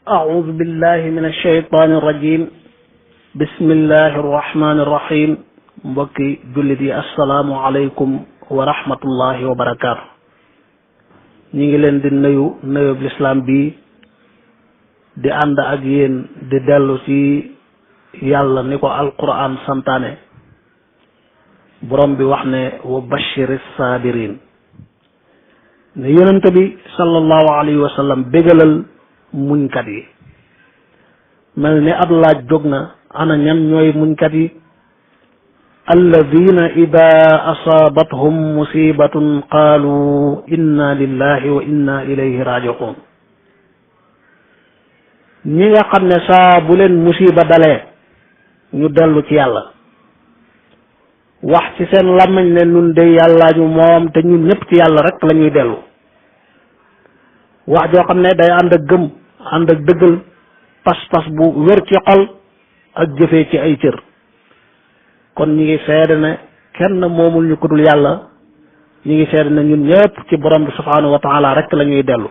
أعوذ بالله من الشيطان الرجيم بسم الله الرحمن الرحيم mbokki jullit yi assalaamu aleykum wa rahmatullahi wa barakaatu. ñi ngi leen di nuyub lislaam bi di ànd ak yéen di dellu ci yàlla ni ko alquran santaane borom bi wax ne wa bashiri sabirin ne yonent bi sallallahu alayhi wa sallam bégalal muñkat yi. mel ni ab laaj jóg na ana ñan ñooy muñkat yi. alladina ida asaabathum musibatun qaalu inna lillahi wa inna ilayhi rajiun. ñi nga xam ne saa bu leen musiba dalee ñu dellu ci yàlla wax ci seen làmmiñ ne nun de yàllaa ñu moom te ñun ñëpp ci yàlla rek la ñuy dellu. wax joo xam ne day ànd ak gëm ànd ak dëggal pas-pas bu wér ci xol ak jëfee ci ay cër. kon ñi ngi seede ne kenn moomul ñu ko dul yàlla ñi ngi seede ne ñun ñëpp ci borom bi subhanahu wa taala rek la ñuy dellu.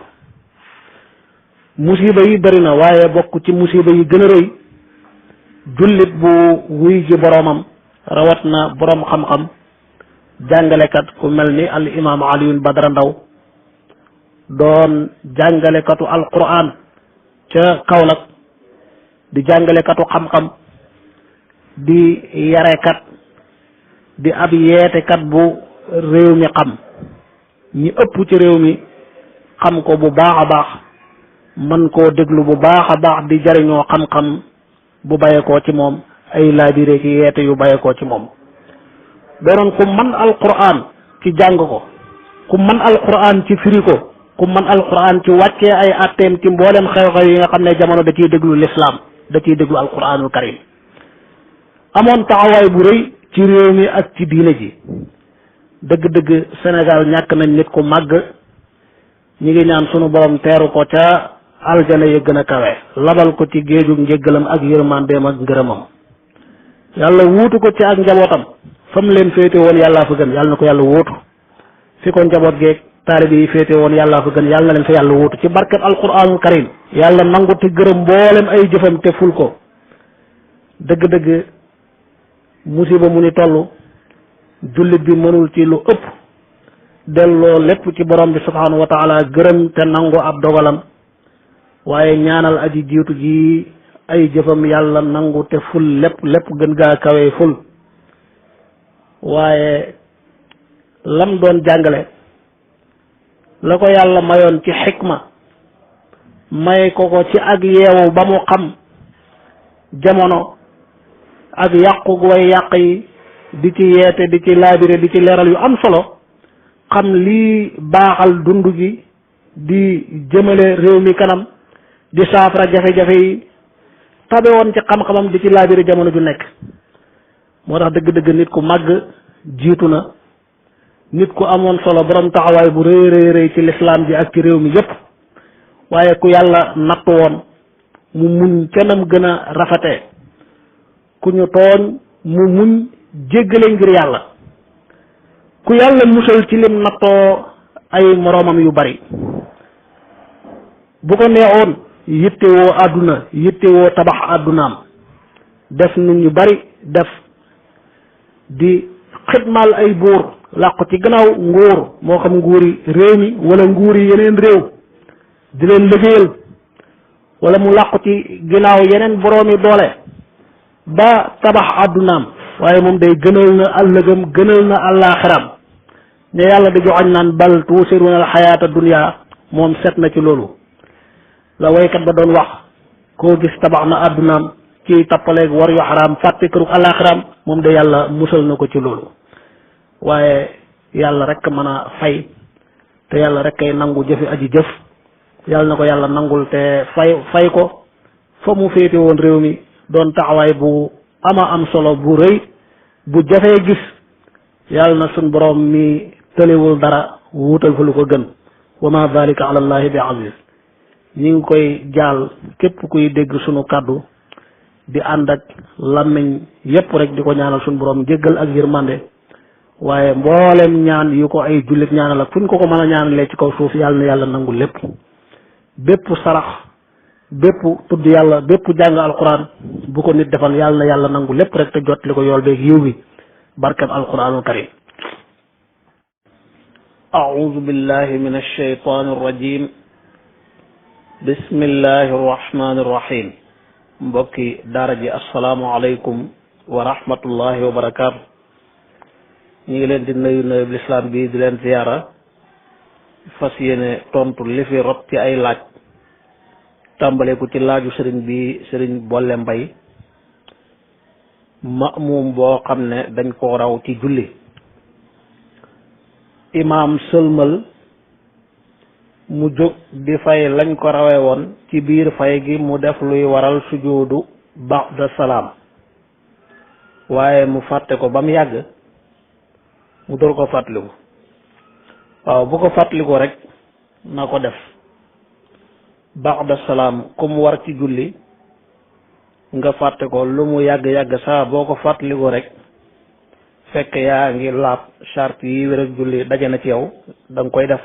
musiba yi bëri na waaye bokk ci musiba yi gën a rëy jullit bu wuy ji boromam rawat na borom xam-xam jàngalekat ku mel ni al imam Aliyun Badara Ndaw doon jàngalekatu alquran ca Kaolack di jàngalekatu xam-xam di yarekat di ab yeetekat bu réew mi xam ñi ëpp ci réew mi xam ko bu baax a baax mën koo déglu bu baax a baax di jariñoo xam-xam bu bàyyeekoo ci moom ay laabire ci yeete yu bàyyeekoo ci moom. doonoon ku man alquran ci jàng ko ku man alquran ci firi ko ku man alquran ci wàccee ay atteem ci mboolem xew-xew yi nga xam ne jamono da ciy déglu lislaam da ciy déglu alquranul karim. amoon taxawaay bu rëy ci réew mi ak ci diine ji. dëgg-dëgg Sénégal ñàkk nañ nit ku màgg ñi ngi ñaan sunu borom teeru ko ca aljana ya gën a kawe labal ko ci géejug njéggalam ak yërmandeem ak ngërëmam. yàlla wuutu ko ci ak njabootam fa mu leen féete woon yàllaa fa gën yàlla na ko yàlla wuutu fi ko njaboot geeg taalibe yi féete woon yàllaa fa gën yàlla na leen fa yàlla wuutu ci barkeb alquranul karim. yàlla nangu te gërëm mboolem ay jëfam te ful ko. dëgg-dëgg musiba mu ni toll jullit bi mënul ci lu ëpp delloo lépp ci borom bi subhanahu wa taala gërëm te nangu ab dogalam waaye ñaanal aji jiitu ji ay jëfam yàlla nangu te ful lépp gën gaa kawe ful. waaye lam doon jàngale la ko yàlla mayoon ci xikma may ko ci ak yeewu ba mu xam jamono ak yàqu way yàq yi di ci yeete di ci laabire di ci leeral yu am solo xam lii baaxal dund gi di jëmale réew mi kanam di saafara jafe-jafe yi tabe woon ci xam-xamam di ci laabire jamono ju nekk. moo tax dëgg-dëgg nit ku màgg jiitu na nit ku amoon solo borom taxawaay bu rëy ci lislaam ji ak ci réew mi yépp waaye ku yàlla nattu woon mu muñ canam gën a rafetee ku ñu tooñ mu muñ jéggale ngir yàlla ku yàlla musal ci lim nattoo ay moroomam yu bari. bu ko neexoon yittewoo àdduna yittewoo tabax àddunaam def nit ñu bari def di xidmaal ay buur làqu ci gannaaw nguur moo xam nguuri réew mi wala nguuri yeneen réew di leen liggéeyal wala mu làqu ci ginnaaw yeneen boroomi doole ba tabax àddunaam waaye moom day gënal na àllëgam gënal na àllaaxiram ne yàlla di joxañ naan bal tuusiruna al xayaata dunya moom set na ci loolu. la waykat ba doon wax koo gis tabax na àddunaam ci tappaleeg war yu xaraam fàtte këru àllaaxiram moom de yàlla musal na ko ci loolu. waaye yàlla rek mën a fay te yàlla rek kay nangu jëfi aji jëf yàlla na ko yàlla nangul te fay ko fa mu féete woon réew mi doon taxawaay bu am solo bu rëy bu jafee gis yàlla na suñ borom mi tëlewul dara wuutal fa lu ko gën. wa ma dalika ala allahi bi aziz. ñi ngi koy jaal képp kuy dégg sunu kàddu di ànd ak làmmiñ yépp rek di ko ñaanal suñu borom jéggal ak yërmande waaye mboolem ñaan yu ko ay jullit ñaanal ak fu ñu ko mën a ñaanalee ci kaw suuf yàlla na yàlla nangu lépp bépp sarax bépp tudd yàlla bépp jàng alquran bu ko nit defal yàlla na yàlla nangu lépp rek te jot li ko yool beeg yiw bi barkeb alquranul karim a'udhu billahi minash shaytanir rajim bismillahi rahmanir rahim mbokki daara ji assalaamu aleykum wa rahmatullahi wa barakaatu ñu ngi leen di nuyu nuyu lislaam bi di leen ziyaara fas yéene tontu li fi rot ci ay laaj tàmbale ko ci laaju sëriñ bi sëriñ Bolle Mbay ma'muum boo xam ne dañ koo raw ci julli imaam sëlmal mu jóg di fay lañ ko rawee woon ci biir fay gi mu def luy waral sujuudu ba'da salaam waaye mu fàtte ko ba mu yàgg mu door ko fàttaliku waaw bu ko fàttaliku rek na ko def ba'da salaam ku mu war ci julli nga fàtte ko lu mu yàgg-yàgg saa boo ko fàttaliku rek fekk yaa ngi laab charte yi wér ak julli daje na ci yow da nga koy def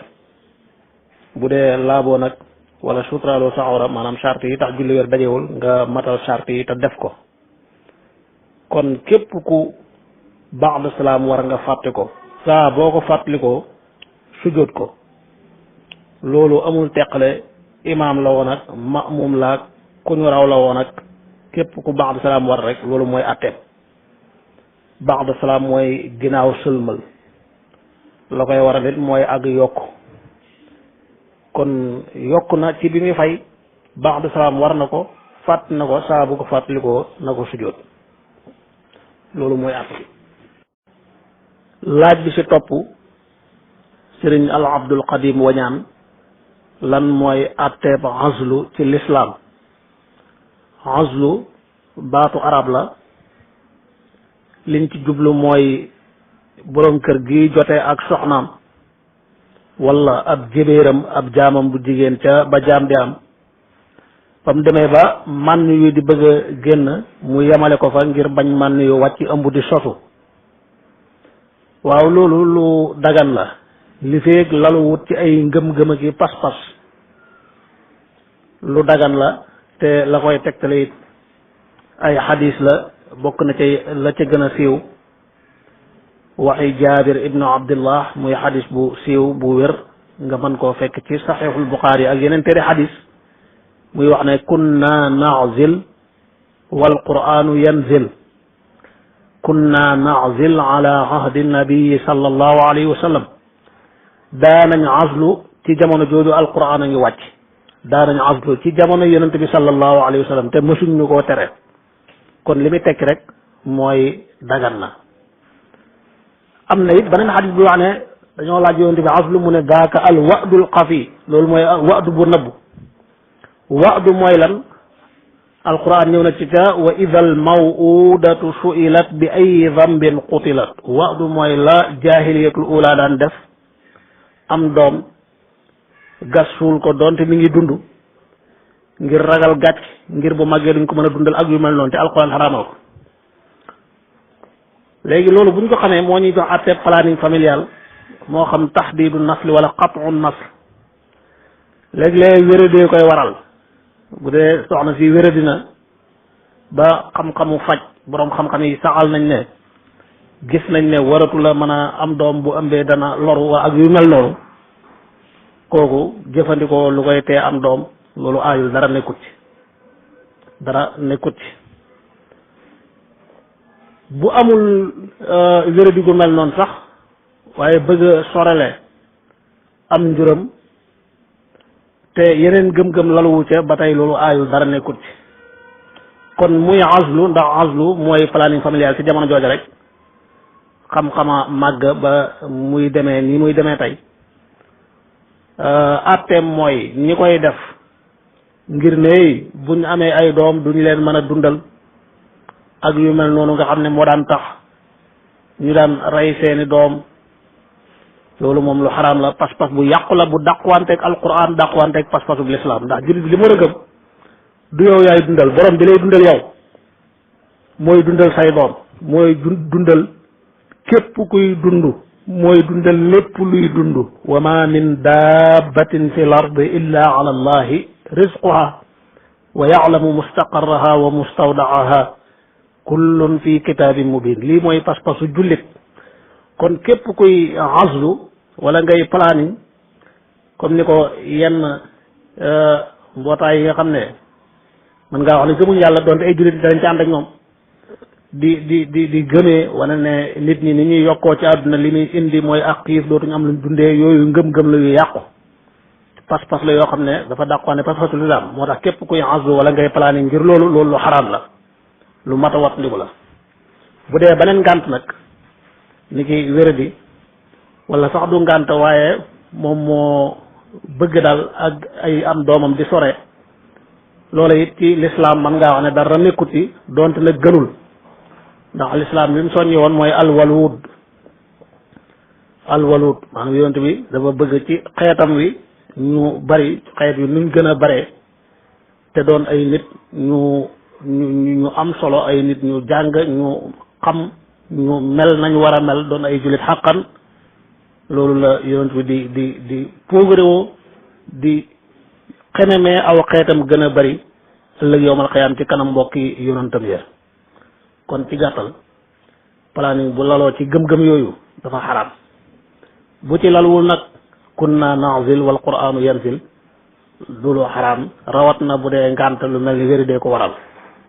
bu dee laaboo nag wala suturaaloo sa awra maanaam charte yi tax julli wér dajewul nga matal charte yi te def ko kon képp ku ba'da salaam war nga fàtte ko saa boo ko fàttalikoo sujjóot ko loolu amul teqale imaam la woon ak ma'muum la ak ku ñu raw la woon ak képp ku ba'da salaam war rek loolu mooy atteem ba'da salaam mooy ginnaaw sëlmal la koy waral it mooy ak yokk kon yokk na ci bi muy fay ba'da salaam war na ko fàtt na ko saa bu ko fàttalikoo na ko sujjóot loolu mooy atte laaj bi ci topp sëriñ al abdul qadim wañaan lan mooy atteeb azlu ci lislaam azlu baatu arab la liñ ci jublu mooy boroom kër gi jote ak soxnaam wala ab jébéeram ab jaamam bu jigéen ca ba jaam di am ba mu demee ba mànn yu di bëgg a génn mu yemale ko fa ngir bañ mànn yu wàcc ëmb di sosu waaw loolu lu dagan la li feeg lalu wut ci ay ngëm-ngëm ak i pas-pas lu dagan la te la koy tegtale it ay xadis la bokk na ci la ca gën a siiw waxi jaabir ibnu abdillah muy xadis bu siiw bu wér nga mën koo fekk ci saxiixul buxaari ak yeneen téere xadis muy wax ne kunna na'zil wal qur'anu yanzil kunna na'zil ala ahdi nabii sallallahu alayhi wa sallam daanañ azlu ci jamono jooju alquran a ngi wàcc daanañ azlu ci jamono yonente bi sallallahu alayhi wa sallam te mësuñ ñu koo tere kon li muy tekki rek mooy dagan na am na it beneen xadis bi wax ne dañoo laaj yonente bi azlu mu ne daaka al wa'dul xafi loolu mooy wa'du bu nëbbu wa'du mooy lan alquran ñëw na ci ca wa ida al maw'udatu su'ilat bi ay dambin qutilat wa'du mooy la jaahiliyatul ula daan def am doom gas suul ko doonte mi ngi dund ngir ragal gàcc ngir bu màggee duñ ko mën a dundal ak yu mel noonu te alquran xaraamal ko léegi loolu buñ ko xamee moo ñuy jox àtte planning familial moo xam tahdiidu nasl wala qat'u nasl léegi-léeg wéradee koy waral bu dee soxna si wéradina ba xam-xamu faj boroom xam-xam yi saxal nañ ne gis nañ ne waratu la mën a am doom bu ëmbee dana loru waa ak yu mel noonu kooku jëfandikoo lu koy tee am doom loolu aayul dara nekkut ci bu amul wéradi gu mel noonu sax waaye bëgg a sorale am njuram te yeneen gëm-gëm laluwu ca ba tey loolu aayul dara nekkut ci kon muy azlu ndax azlu mooy planning familial ci jamono jooja rek xam-xama màgg ba muy demee ni muy demee tey atteem mooy ñi koy def ngir ne buñ amee ay doom duñ leen mën a dundal ak yu mel noonu nga xam ne moo daan tax ñu daan rey seeni doom loolu moom lu xaraam la pas-pas bu yàqu la bu dàquwanteeg alquran dàquwanteeg pas-pasu bu lislaam ndax jullit bi li mën a gëm du yow yaay dundal borom bi lay dundal yow mooy dundal say doom mooy dundal képp kuy dund mooy dundal lépp luy dund wa ma min dabbatin fi l ardi illa ala allahi rizquha wa ya'lamu mustaqarraha wa mustawdaaha kullun fi kitaabin mubin. lii mooy pas-pasu jullit. kon képp kuy azlu wala ngay planning comme ni ko yenn mbootaay yi nga xam ne mën ngaa wax ne gëmuñ yàlla doonte ay jullit danañ ci ànd ak ñoom di gëmee wane ne nit ñi ni ñuy yokkoo ci àdduna li muy indi mooy ak xiif dootuñu am luñ dundee, yooyu ngëm-ngëm la yu yàqu, pas-pas la yoo xam ne dafa dàqoone pas-pasul islam. moo tax képp kuy azlu wala ngay planning ngir loolu lu xaraam la, lu mat a wat ndiku la. bu dee beneen ngànt nag ni ki wéradi wala sax du ngànt waaye moom moo bëgg daal ak ay am doomam di sore, loola it ci lislaam man ngaa wax ne dara nekkut ci donte nag gënul, ndax lislaam bi mu soññi woon mooy alwaluud maanaam yonent bi dafa bëgg ci xeetam wi ñu bari, xeet wi nuñ gën a bare te doon ay nit ñu am solo, ay nit ñu jàng, ñu xam, ñu mel nañ war a mel, doon ay jullit xàqan. loolu la yonent bi di progréwoo di xenemee aw xeetam gën a bari ëllëg yowmal xiyaam ci kanam mbokki yonentam ya. kon ci gàttal planning bu laloo ci gëm-gëm yooyu dafa xaraam. bu ci lalwul nag kunna nazil wal qur'anu yanzil loolu xaraam, rawat na bu dee ngànt lu mel ni wéri dee ko waral,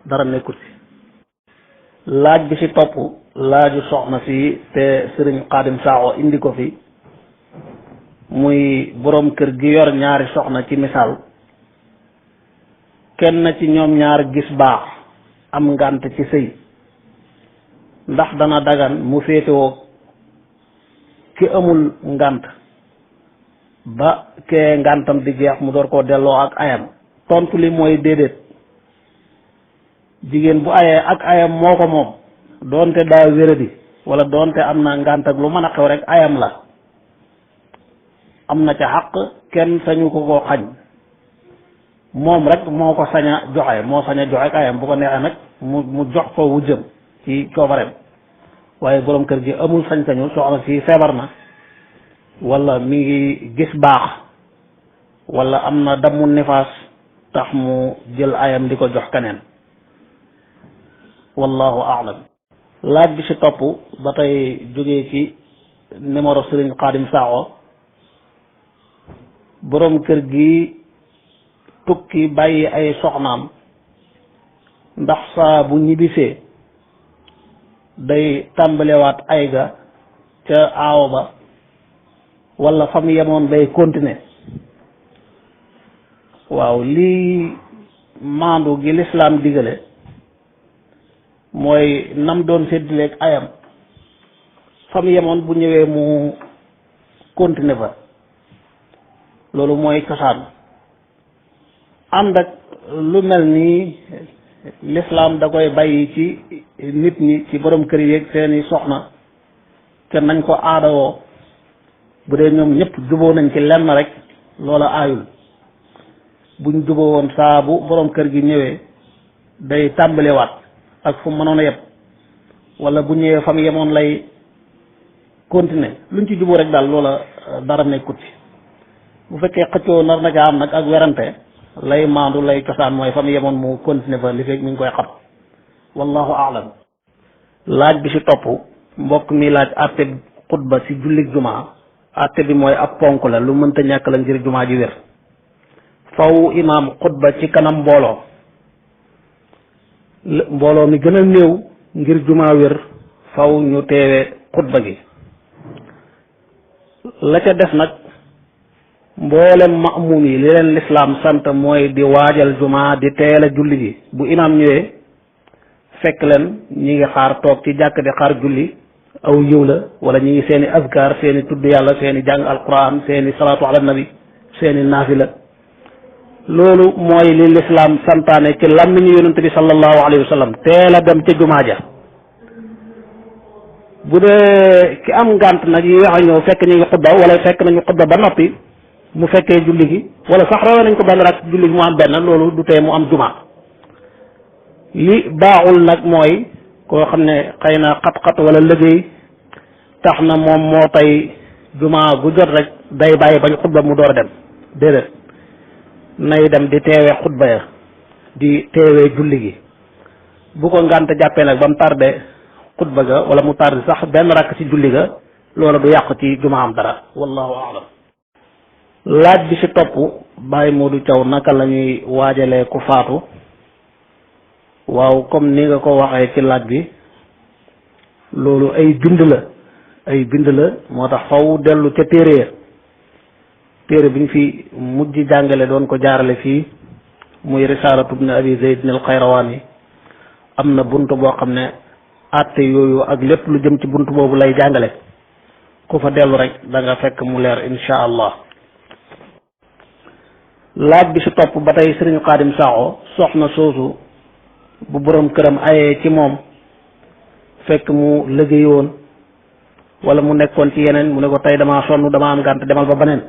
dara nekkut ci. laaj bi ci topp laaju soxna si te sëriñ Xaadim Saaxo indi ko fi, muy boroom kër gi yor ñaari soxna ci misaal, kenn ci ñoom ñaar gis baax am ngànt ci sëy, ndax dana dagan mu féetewoo ki amul ngànt ba kee ngàntam di jeex mu door koo delloo ak ayam? tontu li mooy déedéet. jigéen bu ayee ak ayam moo ko moom, doonte daa wéradi wala doonte am na ngànt ak lu mën a xew rek ayam la, am na ca xaq, kenn sañu ko xañ, moom rek moo ko sañ a joxe, moo sañ a joxe ak ayam. bu ko neexee nag mu jox ko wujjëm ci coobareem, waaye borom kër gi amul sañ-sañu soxna si feebar na wala mi ngi gis baax wala am na damu nifaas tax mu jël ayam di ko jox keneen. wallahu a'lam. laaj bi ci topp ba tey jógee ci numéro Sëriñ Xaadim Saaxo, borom kër gi tukki bàyyi ay soxnaam, ndax saa bu ñibbisee day tàmbalewaat ay ga ca aawo ba wala fam yemoon day continuer? waaw, lii maandu gi lislaam digale mooy nam doon séddileeg ayam, fam yemoon bu ñëwee mu continuer fa, loolu mooy cosaan. ànd ak lu mel nii lislaam da koy bàyyi ci nit ñi, ci borom kër yeeg seeni soxna, te nañ ko aadawoo. bu dee ñoom ñëpp juboo nañ ci lenn rek loola aayul. buñ juboo woon saa bu borom kër gi ñëwee day tàmbalewaat ak fu mënoon a yem, wala bu ñëwee fam yemoon lay continuer. luñ ci juboo rek daal loola dara nekkut ci. bu fekkee xëccoo nar na ca am nag ak werante, lay maandu lay cosaan mooy fam yemoon mu continuer fa li fekk mi ngi koy xam. wallahu a'lam. laaj bi ci topp mbokk mi laaj àtte xutba ci jullit jumaa. àtte bi mooy ab ponk la, lu mënta ñàkk la ngir jumaa ji wér. faw imaam xutba ci kanam mbooloo mi gën a néew ngir jumaa wér, faw ñu teewe xutba gi. la ca def nag mboolem ma'muum yi li leen lislaam sant mooy di waajal jumaa, di teel a julli ji. bu imaam ñëwee fekk leen ñi ngi xaar, toog ci jàkk di xaar julli, aw yiw la, wala ñi ngi seeni azkar, seeni tudd yàlla, seeni jàng alquran, seeni salaatu ala nabi, seeni naafila. loolu mooy li lislaam santaane ci làmmiñu yonente bi sallallahu alayhi wa sallam, teel a dem ca jumaa ja. bu dee ki am ngànt nag yi wax a ñëw fekk ñu ngi xutba wala fekk nañu xutba ba noppi mu fekkee julli gi, wala sax rawee nañ ko benn rak julli gi mu am benn, loolu du tee mu am jumaa. li baaxul nag mooy koo xam ne xëy na xat-xat wala liggéey tax na moom moo tey jumaa gu jot rek day bàyyi bañ xutba mu door a dem. déedéet, nay dem di teewee xutba ya, di teewee julli gi. bu ko ngànt jàppee nag ba mu tardé xutba ga wala mu tardé sax benn rakk ci julli ga loola du yàqu ci jumaam dara wallahu a'lam. laaj bi ci topp Baye Modou Thiaw naka la ñuy waajalee ku faatu. waaw comme ni nga ko waxee ci laaj bi loolu ay bind la moo tax faw dellu ca téere bi ñu fi mujj jàngale doon ko jaarale fii muy risalatu ibn abi zayd al qayrawani am na bunt boo xam ne àtte yooyu ak lépp lu jëm ci bunt boobu lay jàngale ku fa dellu rek da nga fekk mu leer insha allah. laaj bi si topp ba tey sëriñ Xaadim Sakho soxna soosu bu borom këram ayee ci moom fekk mu liggéeyoon wala mu nekkoon ci yeneen mu ne ko tey damaa sonn dama am gànt demal ba beneen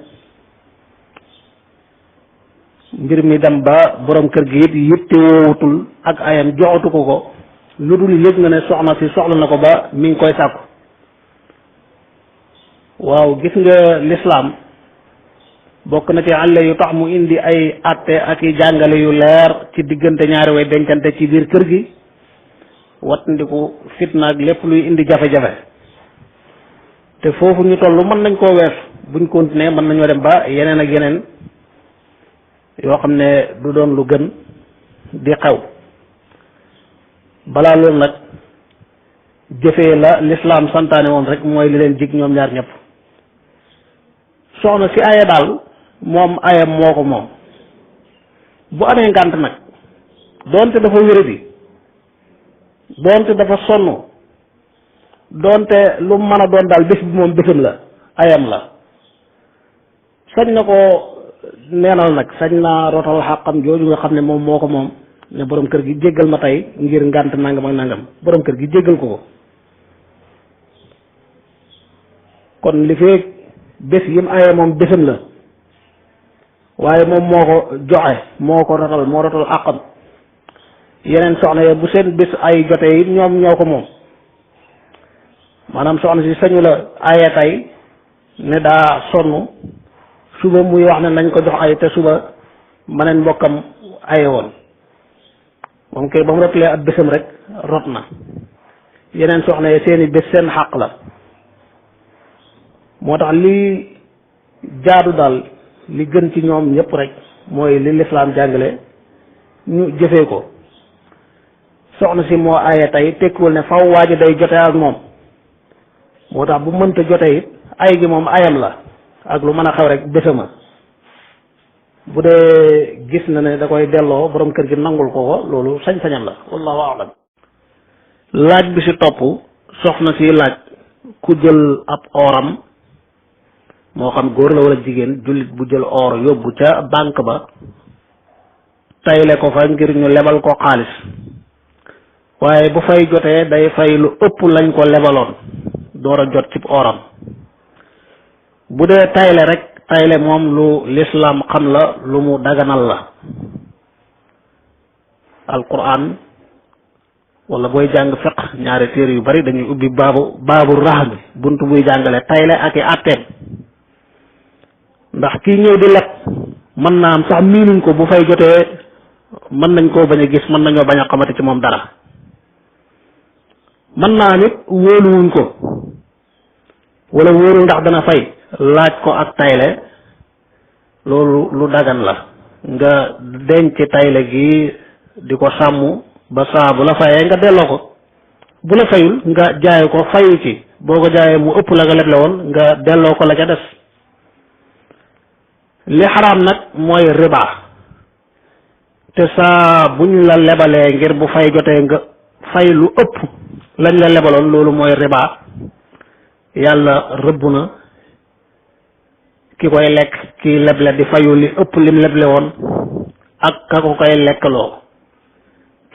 mbir mi dem ba borom kër gi it yitte woowutul ak ayam joxatu ko lu dul yëg nga ne soxna si soxla na ko ba mi ngi koy sàkku. waaw gis nga lislaam bokk na ci àlle yu tax mu indi ay atte ak i jàngale yu leer ci diggante ñaari way dencante ci biir kër gi wattandiku fitna ak lépp luy indi jafe-jafe te foofu ñu toll mën nañ koo wees buñ continuer mën nañoo dem ba yeneen ak yeneen yoo xam ne du doon lu gën di xew. balaa loolu nag jëfee la lislaam santaane woon rek mooy li leen jig ñoom ñaar ñëpp. soxna si aye daal moom ayam moo ko moom bu amee ngànt nag doonte dafa wéradi doonte dafa sonn doonte lu mën a doon daal bés bi moom bésam la ayam la sañ na ko neenal nag sañ naa rotal xàqam jooju nga xam ne moom moo ko moom ne borom kër gi jéggal ma tey ngir ngànt nangam ak nangam borom kër gi jéggal ko kon li fee bés yi mu ayee moom bésam la waaye moom moo ko joxe moo ko rotal moo rotal àqam yeneen soxna ya bu seen bés ay jotee it ñoom ñoo ko moom maanaam soxna si sañu la ayee tey ne daa sonn suba muy wax ne nañ ko jox ay te suba maneen mbokkam aye woon moom kay ba mu rotalee ab bésam rek rot na yeneen soxna ya seeni bés seen xàq la moo tax li jaadu daal li gën ci ñoom ñëpp rek mooy li lislaam jàngale ñu jëfee ko soxna si moo aaye tey tekkiwul ne faw waa ji day jote ak moom moo tax bu mënta jote it ay gi moom ayam la ak lu mën a xew rek bésama bu dee gis na ne da koy delloo borom kër gi nangul ko loolu sañ-sañam la wallahu a'lam. laaj bi si topp soxna si laaj ku jël ab ooram moo xam góor la wala jigéen jullit bu jël or yóbbu ca banque ba tayle ko fa ngir ñu lebal ko xaalis waaye bu fay jotee day fay lu ëpp lañ ko lebaloon door a jot ci oram bu dee tayle rek tayle moom lu lislaam xam la lu mu daganal la alquran wala booy jàng fiq ñaari téere yu bari dañuy ubbi baabu rax bi bunt buy jàngale tayle ak i àtteem ndax kii ñëw di leb mën naa am sax miinuñ ko bu fay jotee mën nañ koo bañ a gis mën nañoo bañ a xamante ci moom dara mën naa nit wóoluwuñ ko wala wóorul ndax dana fay laaj ko ak tayle loolu lu dagan la nga denc tayle gi di ko sàmm ba saa bu la fayee nga delloo ko bu la fayul nga jaay ko fayu ci boo ko jaayee mu ëpp la nga leble woon nga delloo ko la ca des li xaraam nag mooy riba te saa buñ la lebalee ngir bu fay jotee nga fay lu ëpp lañ la lebaloon loolu mooy riba yàlla rëbb na ki koy lekk ki leble di fayu li ëpp lim leble woon ak ka ko koy lekkaloo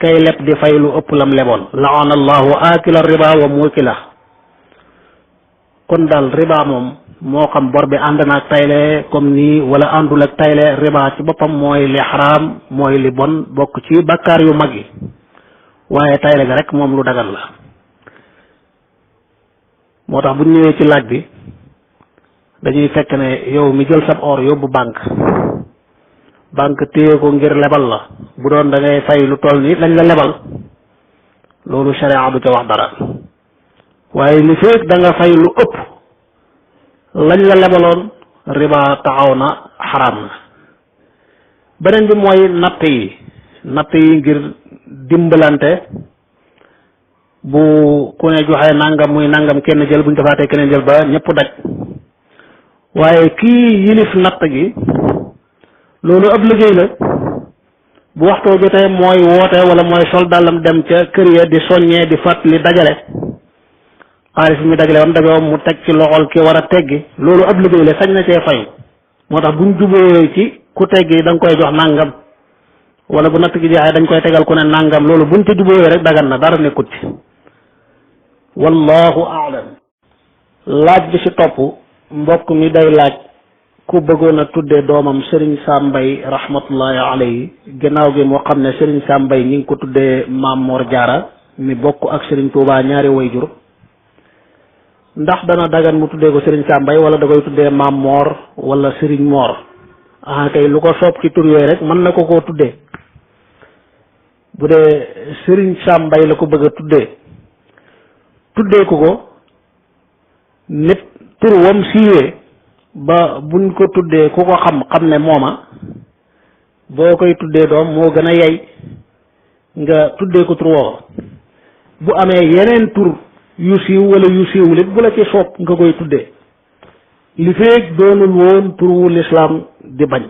kay leb di fay lu ëpp lam leboon laana allahu akila riba wa mukila kon daal riba moom moo xam bor bi ànd na ak tayle comme nii wala àndul ak tayle riba ci boppam mooy li xaraam mooy li bon bokk ci bakkaar yu mag yi waaye tayle ga rek moom lu dagan la moo tax bu ñëwee ci laaj bi dañuy fekk ne yow mi jël sab or yóbbu banque banque téye ko ngir lebal la bu doon da ngay fay lu toll ni lañ la lebal loolu sharia du ca wax dara waaye li fekk da nga fay lu ëpp lañ la lebaloon riba taxaw na xaraam na. beneen bi mooy natt yi ngir dimbalante bu ku ne joxe nangam muy nangam kenn jël bu ñu defaatee keneen jël ba ñëpp daj waaye kii yilif natt gi loolu ab liggéey la bu waxtoo jotee mooy woote wala mooy sol dàllam dem ca kër ya di soññee di fàttali dajale xaalis bi mu dajale wam dajoom mu teg ci loxol ki war a teggi loolu ab liggéey la sañ na cee fayu moo tax buñ jubóoyee ci ku teggi da nga koy jox nangam wala bu natt gi jeexee dañ koy tegal ku ne nangam loolu buñ ci jubóoyee rek dagan na dara nekkut ci wallahu aalam. laaj bi ci topp mbokk mi day laaj ku bëggoon a tuddee doomam Serigne Sam Mbaye rahmatullahi alayhi gannaaw gi moo xam ne Serigne Sam Mbaye ñi ngi ko tuddee Maam Mor Jaara mi bokk ak Serigne Touba ñaari wayjur ndax dana dagan mu tuddee ko Serigne Sam Mbaye wala da koy tuddee Maam Mor wala Serigne Mor kay lu ko soob ci tur yooyu rek mën na ko koo tuddee bu dee Serigne Sam Mbaye la ko bëgg a tuddee ko nit tur wam siiwee ba buñ ko tuddee ku ko xam ne mooma boo koy tuddee doom moo gën a yey nga tuddee ko tur woowa bu amee yeneen tur yu siiw wala yu siiwul it bu la ci soob nga koy tuddee li feeg doonul woon tur wu lislaam di bañ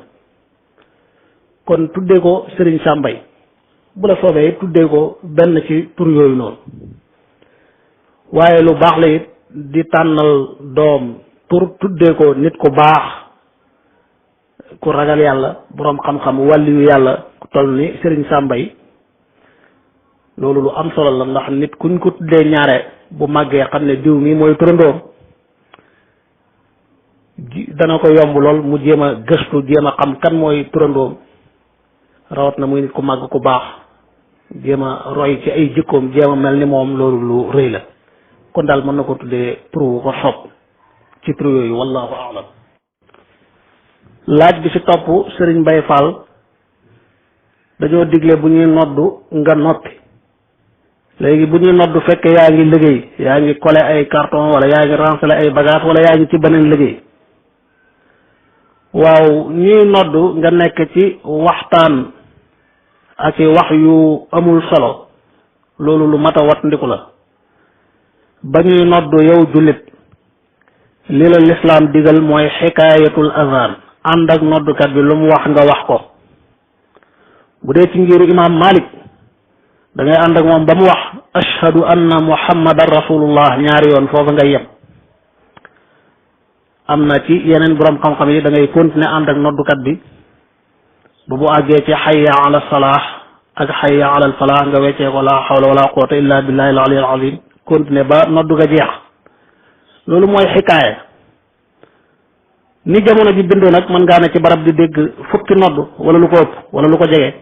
kon tuddee ko Serigne Sam Mbaye bu la soobee it tuddee ko benn ci tur yooyu noonu waaye lu baax la it di tànnal doom tur tuddee ko nit ku baax ku ragal yàlla boroom xam-xam wàlliyu yàlla ku toll ni Serigne Sam Mbaye loolu lu am solo la ndax nit kuñ ko tuddee ñaare bu màggee xam ne diw mi mooy turandoom dana ko yomb lool mu jéem a gëstu jéem a xam kan mooy turandoom rawat na muy nit ku màgg ku baax jéem a roy ci ay jikkoom jéem a mel ni moom loolu lu rëy la kon daal mën na ko tuddee tur wu ko sopp ci tur yooyu wallahu aalam. laaj bi ci topp Serigne Mbaye Fall dañoo digle bu ñuy noddu nga noppi léegi bu ñuy noddu fekk yaa ngi liggéey yaa ngi collé ay carton wala yaa ngi ransale ay bagage wala yaa ngi ci beneen liggéey waaw ñuy noddu nga nekk ci waxtaan ak i wax yu amul solo loolu lu mat a wat ndiku la ba ñuy noddu yow jullit li la lislaam digal mooy xikaayatul azan ànd ak noddukat bi lu mu wax nga wax ko bu dee ci ngiru imam Malik da ngay ànd ak moom ba mu wax ashhadu anna muhammadan rasulullah ñaari yoon foofa ngay yem am na ci yeneen borom xam-xam yi da ngay continuer ànd ak noddukat bi ba bu àggee ci xayya ala salaah ak xayya ala alfalaah nga weccee ko la hawla wala quwwata illa billahi al ali al azim continuer ba noddu ga jeex loolu mooy xikaaya ni jamono ji bindoo nag mën ngaa ne ci barab di dégg fukki nodd wala lu ko ëpp wala lu ko jege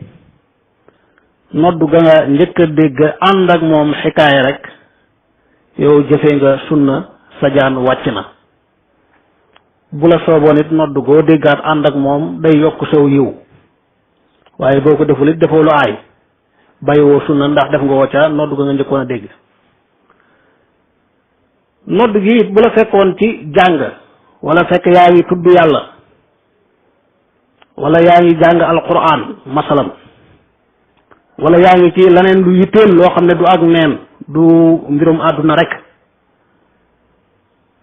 noddu ga nga njëkk a dégg ànd ak moom xikaaya rek yow jëfee nga sunna sa jaan wàcc na bu la sooboon it noddu goo déggaat ànd ak moom day yokk saw yiw waaye boo ko deful it defoo lu aay bàyyiwoo sunna ndax def nga woo ca noddu ga nga njëkkoon a dégg nodd gi it bu la fekkoon ci jàng wala fekk yaa ngi tudd yàlla wala yaa ngi jàng alquran masalan wala yaa ngi ci leneen lu yitteel loo xam ne du ak neen du mbirum àdduna rek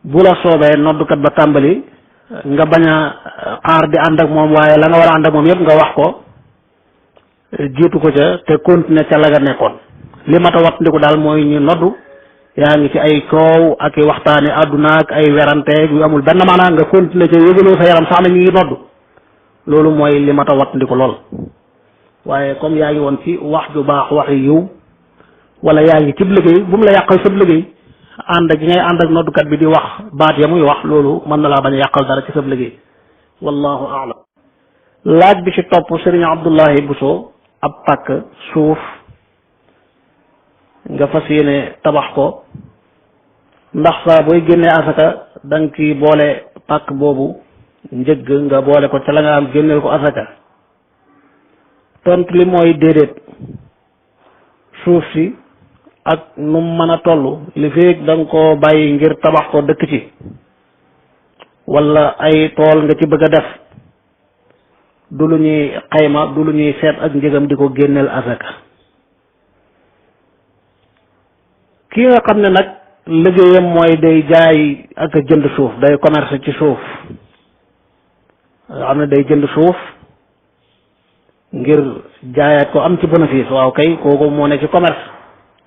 bu la soobee noddukat ba tàmbali nga bañ a xaar di ànd ak moom waaye la nga war a ànd ak moom yëpp nga wax ko jiitu ko ca te continuer ca la nga nekkoon li mat a wat ndiku daal mooy ñu noddu yaa ngi ci ay coow ak i waxtaani àdduna ak ay werante yu amul benn maanaa nga continuer ca yëgaloo sa yaram sax na ñu ngi noddu loolu mooy li mat a wat ndiku lool waaye comme yaa ngi woon ci wax ju baax waxi yiw wala yaa ngi cib liggéey bu mu la yàqal sab liggéey ànd gi ngay ànd ak noddukat bi di wax baat ya muy wax loolu mën na laa bañ a yàqal dara ci sab liggéey wallahu aalam. laaj bi ci topp Serigne Abdullahi Bousso ab pàkk suuf nga fas yéene tabax ko ndax saa booy génnee asaka da nga ci boole pàkk boobu njëgg nga boole ko ca la nga am génneel ko asaka tontu li mooy déedéet. suuf si ak nu mën a toll li feeg da nga koo bàyyi ngir tabax ko dëkk ci wala ay tool nga ci bëgg a def du lu ñuy xayma du lu ñuy seet ak njëgam di ko génneel asaka. ki nga xam ne nag liggéeyam mooy day jaay ak a jënd suuf, day commerce ci suuf, nga xam ne day jënd suuf ngir jaayaat ko am ci bénéfice, waaw kay kooku moo ne ci commerce.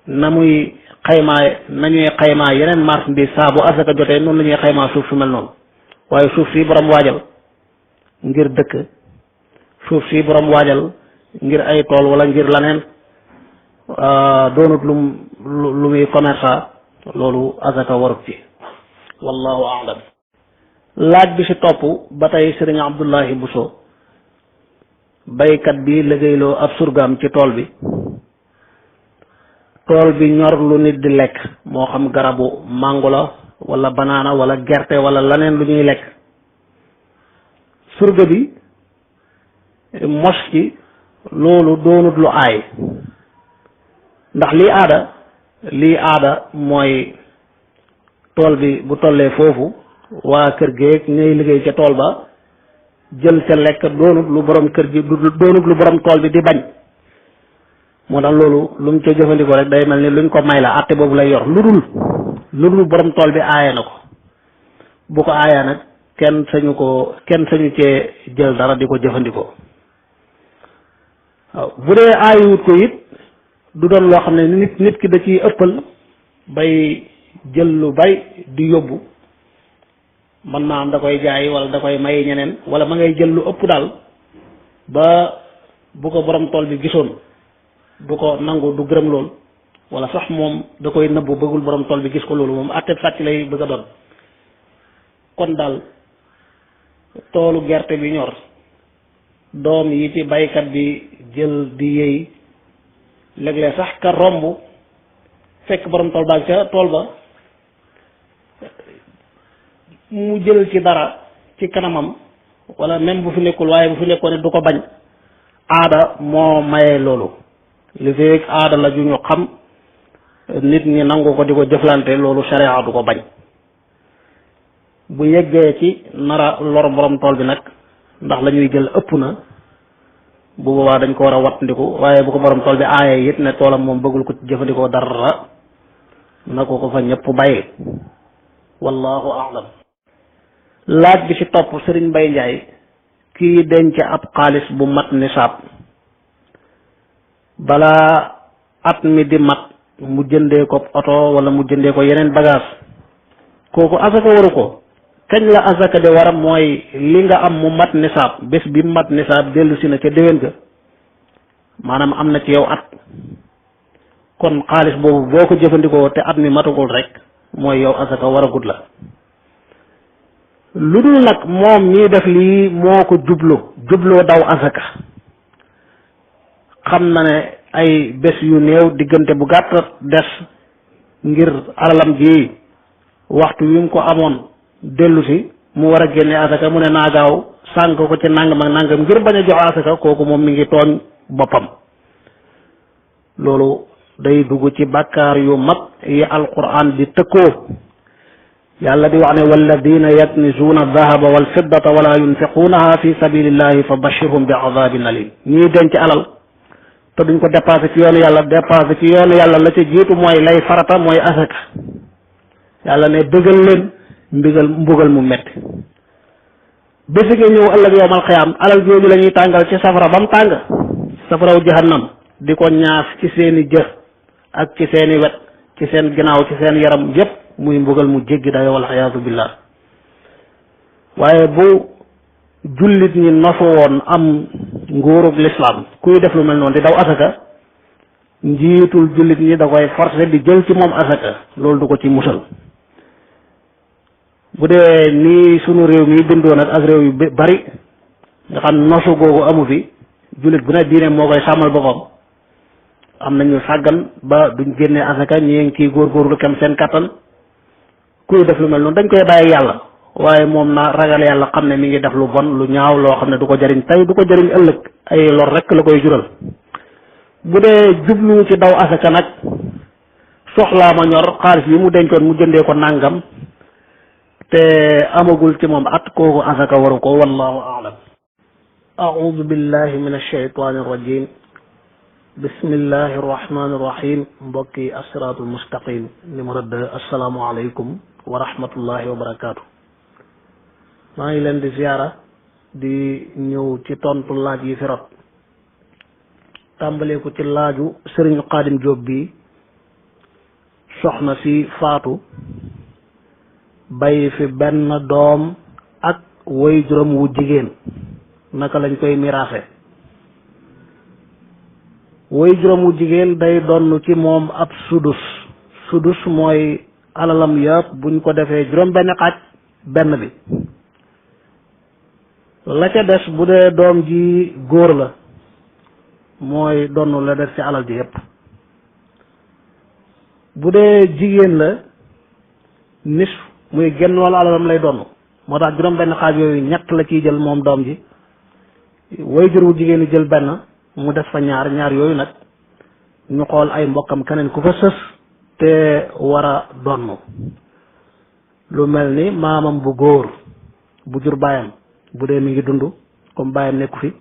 na muy xaymaa nañuy xaymaa yeneen marchandise saa bu asaka jotee noonu la ñuy xaymaa suuf su mel noonu. waaye suuf si borom waajal ngir dëkk, suuf si borom waajal ngir ay tool wala ngir laneen doonut lu muy commerce, loolu asaka warut ci. wallahu a'lam. laaj bi si topp ba tey sëriñ Abdullahi Buso, baykat bi liggéeyloo ab surgaam ci tool bi ñor lu nit di lekk, moo xam garabu mango la wala banaana wala gerte wala leneen lu ñuy lekk. surga bi mos ci loolu doonut lu aay, ndax lii aada mooy tool bi bu tollee foofu waa kër géeg ñuy liggéey ca tool ba jël ca lekk doonut lu borom kër gi doonut lu borom tool bi di bañ. moo tax loolu lu mu ca jëfandikoo rek day mel ni luñ ko may la àtte boobu lay yor lu dul borom tool bi aaye na ko. bu ko aayaa nag kenn sañu cee jël dara di ko jëfandikoo. waaw bu dee aayiwut ko it du doon loo xam ne nit ki da ciy ëppal bay jël lu bari di yóbbu, man naa am da koy jaay wala da koy may ñeneen wala ma ngay jël lu ëpp daal ba bu ko borom tool bi gisoon du ko nangu, du gërëm lool, wala sax moom da koy nëbbu bëggul borom tool bi gis ko loolu, moom àtteb sàcc lay bëgg a doon. kon daal toolu gerte bi ñor, doom yi ci baykat bi jël di yëy, léeg-léeg sax ka romb fekk borom tool baag ca tool ba mu jël ci dara ci kanamam, wala même bu fi nekkul waaye bu fi nekkoon du ko bañ. aada moo maye loolu, li fekk aada la ju ñu xam nit ñi nangu ko di ko jëflante, loolu sharia du ko bañ. bu yeggee ci nara lor borom tool bi nag ndax la ñuy jël ëpp na, bu boobaa dañ ko war a wattandiku. waaye bu ko borom tool bi aaye it ne toolam moom bëggul ko ci jëfandikoo dara, na ko fa ñëpp bàyyi. wallahu a'lam. laaj bi ci topp sëriñ Mbay Njaay, kii denc ab xaalis bu mat nisaab balaa at mi di mat mu jëndee ko oto wala mu jëndee ko yeneen bagage, kooku asaka waru ko. kañ la asaka de war mooy li nga am mu mat nisaab, bés bi mat nisaab dellu si na ca déwén ga, maanaam am na ci yow at. kon xaalis boobu boo ko jëfandikoo te at mi matagul rek mooy yow asaka waragut la. lu dul nag moom ñii def lii moo ko jubloo daw asaka, xam na ne ay bés yu néew diggante bu gàtt des ngir alalam ji waxtu wi mu ko amoon dellu si mu war a génne asaka, mu ne naa gaaw sànk ko ci nangam ak nangam ngir bañ a jox asaka, kooku moom mi ngi tooñ boppam. loolu day dugg ci bàkkaar yu mag yi alquran di tëkkoo. yàlla di wax ne walladina yaknizuuna aldahaba walfiddata wala yunfiquunaha fi sabilillahi fa bashirhum bi adabin alim. ñii denc alal te duñ ko dépensé ci yoonu yàlla, la ca jiitu mooy lay farata mooy asaka. yàlla ne dëggal leen mbugal mu metti. bési nga ñëw ëllëg yowmal xiyaam alal jooju la ñuy tàngal ci safara ba mu tàng, safaraw jahannam, di ko ñaas ci seeni jë ak ci seeni wet, ci seen ginnaaw, ci seen yaram yépp, muy mbugal mu jéggi dayo wal xiyaatu billah. waaye bu jullit ñi nosu woon am nguurug lislaam, kuy def lu mel noonu di daw asaka, njiitul jullit ñi da koy forcer di jël ci moom asaka, loolu du ko ci musal. bu dee nii sunu réew mi bindoo nag ak réew yu bari nga xam nosu googu amu fi, jullit bu ne diine moo koy sàmmal boppam, am nañu sàggan ba duñ génnee asaka, ñi ngi ciy góorgóorlu kem seen kattan. kuy def lu mel noonu dañ koy bàyyi yàlla, waaye moom na ragal yàlla xam ne mi ngi def lu bon lu ñaaw loo xam ne du ko jariñ tey du ko jariñ ëllëg ay lor rek la koy jural. bu dee jublu ci daw asaka nag soxlaa ma ñor xaalis bi mu dencoon mu jëndee ko nàngam te amagul ci moom at kooku asaka waru ko wallahu a'lam. a'udhu billahi min ash-shaytani ar-rajim. bismillahi arrahmani irrahim. mbokki assiraatul mustaqim numéro 2 asalaamualeykum wa rahmatullahi wa barakaatu. maa ngi leen di ziyaara di ñëw ci tontu laaj yi fi rot tàmbalee ko ci laaju sëriñ Xaadim Jóob bi soxna si faatu bàyyi fi benn doom ak way juróom wu jigéen naka lañ koy miraase. way juróom wu jigéen day donn ci moom ab sudus mooy alalam yëpp buñ ko defee juróom benn xaaj benn bi la ca des bu dee doom ji góor la mooy donn la des ci alal ji yëpp. bu dee jigéen la nis muy genn wàllu alalam lay donn moo tax juróom benn xaaj yooyu ñett la ciy jël moom doom ji way jur wu jigéen yi jël benn mu def fa ñaar yooyu nag ñu xool ay mbokkam keneen ku fa sës te war a donn lu mel ni maamam bu góor bu jur baayam bu dee mi ngi dund comme baayam nekku fi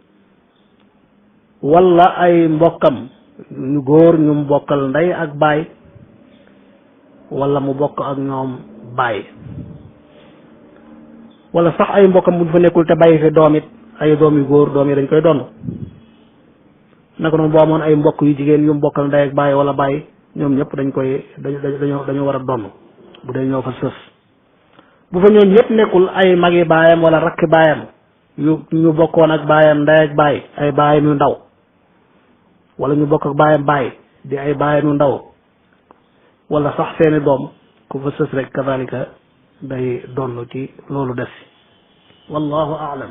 walla ay mbokkam ñu góor ñu mu bokkal ndey ak baay walla mu bokk ak ñoom baay walla sax ay mbokkam bu ñu fa nekkul te bàyyi fi doom it ay doom yu góor doom yi dañ koy donn naka noonu boo amoon ay mbokk yu jigéen yu mbokkal ndey ak baay wala baay ñoom ñëpp dañoo war a donn bu dee ñoo fa sës. bu fa ñoom ñëpp nekkul ay magi baayam wala rakki baayam ñu bokkoon ak baayam ndey ak baay ay baayam yu ndaw wala ñu bokk ak baayam baay di ay baayam yu ndaw wala sax seeni doom ku fa sës rek kazalika day donn ci loolu des wallahu a'lam.